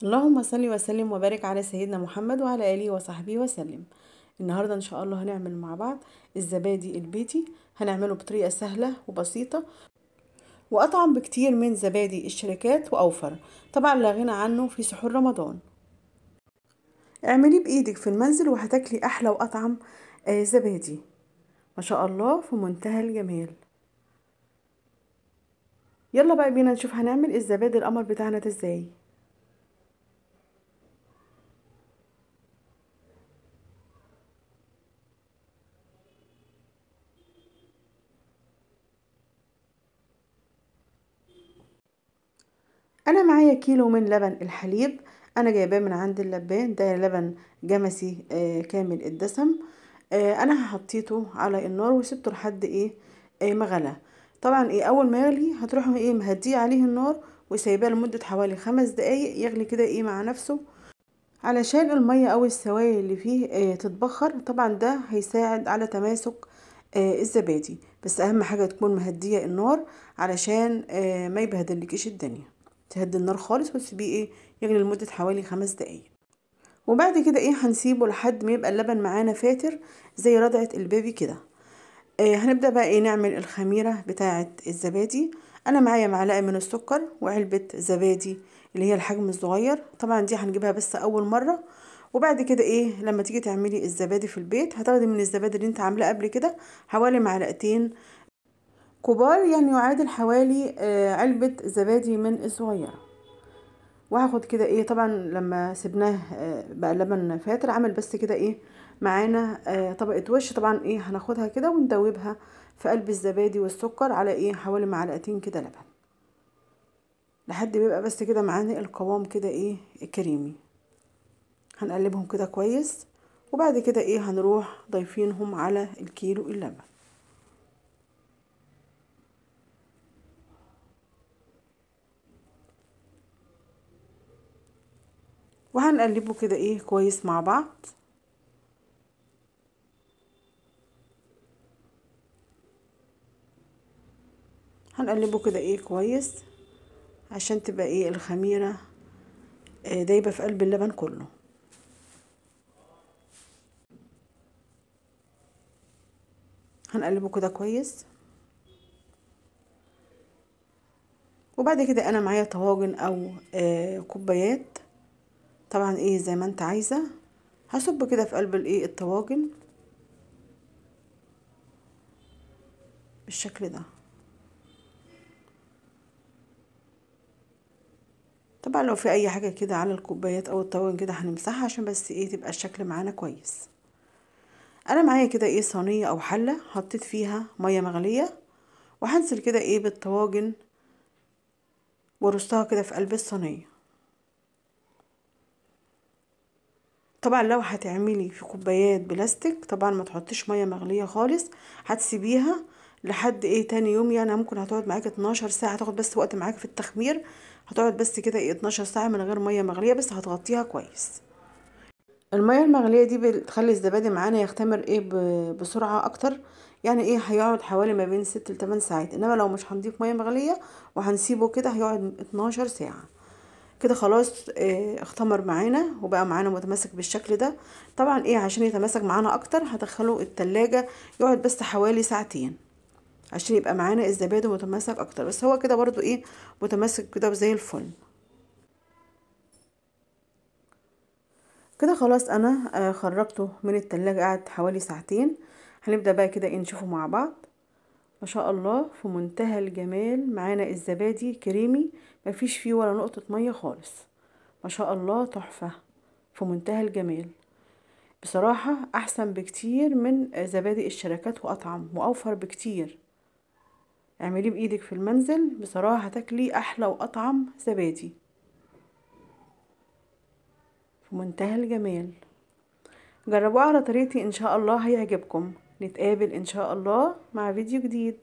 اللهم صل وسلم وبارك على سيدنا محمد وعلى آله وصحبه وسلم. النهاردة إن شاء الله هنعمل مع بعض الزبادي البيتي، هنعمله بطريقة سهلة وبسيطة وأطعم بكتير من زبادي الشركات وأوفر، طبعا لا غنى عنه في سحور رمضان. اعمليه بإيدك في المنزل وهتاكلي أحلى وأطعم زبادي ما شاء الله في منتهى الجمال. يلا بقى بينا نشوف هنعمل الزبادي القمر بتاعنا ده ازاي. انا معايا كيلو من لبن الحليب، انا جايباه من عند اللبان، ده لبن جمسي كامل الدسم. انا حطيته على النار وسبته لحد ايه ما غلى. طبعا ايه اول ما يغلي هتروحوا ايه مهديه عليه النار وسايباه لمدة حوالي 5 دقايق يغلي كده ايه مع نفسه، علشان المية او السوائل اللي فيه تتبخر. طبعا ده هيساعد على تماسك الزبادي، بس اهم حاجة تكون مهديه النار علشان ما يبهدلكيش الدنيا. تهدي النار خالص وتسيبيه ايه يغلي لمدة حوالي 5 دقايق. وبعد كده ايه هنسيبه لحد ما يبقى اللبن معانا فاتر زي رضعه البيبي كده. هنبدأ بقى ايه نعمل الخميرة بتاعة الزبادي. انا معايا معلقة من السكر وعلبة زبادي اللي هي الحجم الصغير، طبعا دي هنجيبها بس اول مرة. وبعد كده ايه لما تيجي تعملي الزبادي في البيت هتاخدي من الزبادي اللي انت عاملاه قبل كده حوالي معلقتين كبار، يعني يعادل حوالي علبة زبادي من الصغيرة. وهاخد كده ايه طبعا لما سيبناه بقى لبن فاتر عمل بس كده ايه معانا طبقة وش، طبعا ايه هناخدها كده وندوبها في قلب الزبادي والسكر على ايه حوالي معلقتين كده لبن، لحد بيبقى بس كده معانا القوام كده ايه كريمي. هنقلبهم كده كويس، وبعد كده ايه هنروح ضايفينهم على الكيلو اللبن. وهنقلبه كده ايه كويس مع بعض. هنقلبه كده ايه كويس عشان تبقى ايه الخميرة دايبة في قلب اللبن كله. هنقلبه كده كويس. وبعد كده انا معايا طواجن او كوبايات، طبعا ايه زي ما انت عايزة. هصب كده في قلب الايه الطواجن بالشكل ده. طبعا لو في اي حاجة كده على الكوبايات او الطواجن كده هنمسحها عشان بس ايه تبقى الشكل معانا كويس. انا معايا كده ايه صينية او حلة حطيت فيها مية مغلية، وهنزل كده ايه بالطواجن وارصها كده في قلب الصينية. طبعا لو هتعملي في كوبايات بلاستيك طبعا ما تحطيش مية مغليه خالص، هتسيبيها لحد ايه تاني يوم، يعني ممكن هتقعد معاك 12 ساعة، هتاخد بس وقت معاك في التخمير، هتقعد بس كده ايه 12 ساعة من غير مية مغليه، بس هتغطيها كويس. المية المغليه دي بتخلي الزبادي معانا يختمر ايه بسرعة اكتر، يعني ايه هيقعد حوالي ما بين 6 ل 8 ساعات. انما لو مش هنضيف مية مغليه وهنسيبه كده هيقعد 12 ساعة. كده خلاص اختمر معانا وبقى معانا متماسك بالشكل ده. طبعا ايه عشان يتماسك معانا اكتر هدخله التلاجة يقعد بس حوالي ساعتين عشان يبقى معانا الزبادي متماسك اكتر، بس هو كده برضو ايه متماسك كده زي الفل. كده خلاص انا خرجته من التلاجة قعد حوالي ساعتين. هنبدأ بقى كده ايه نشوفه مع بعض. ما شاء الله في منتهى الجمال معانا الزبادي كريمي مفيش فيه ولا نقطة مية خالص، ما شاء الله تحفة في منتهى الجمال. بصراحة احسن بكتير من زبادي الشركات واطعم واوفر بكتير. اعمليه بايدك في المنزل بصراحة هتاكلي احلى واطعم زبادي في منتهى الجمال. جربوه على طريقتي ان شاء الله هيعجبكم. نتقابل ان شاء الله مع فيديو جديد.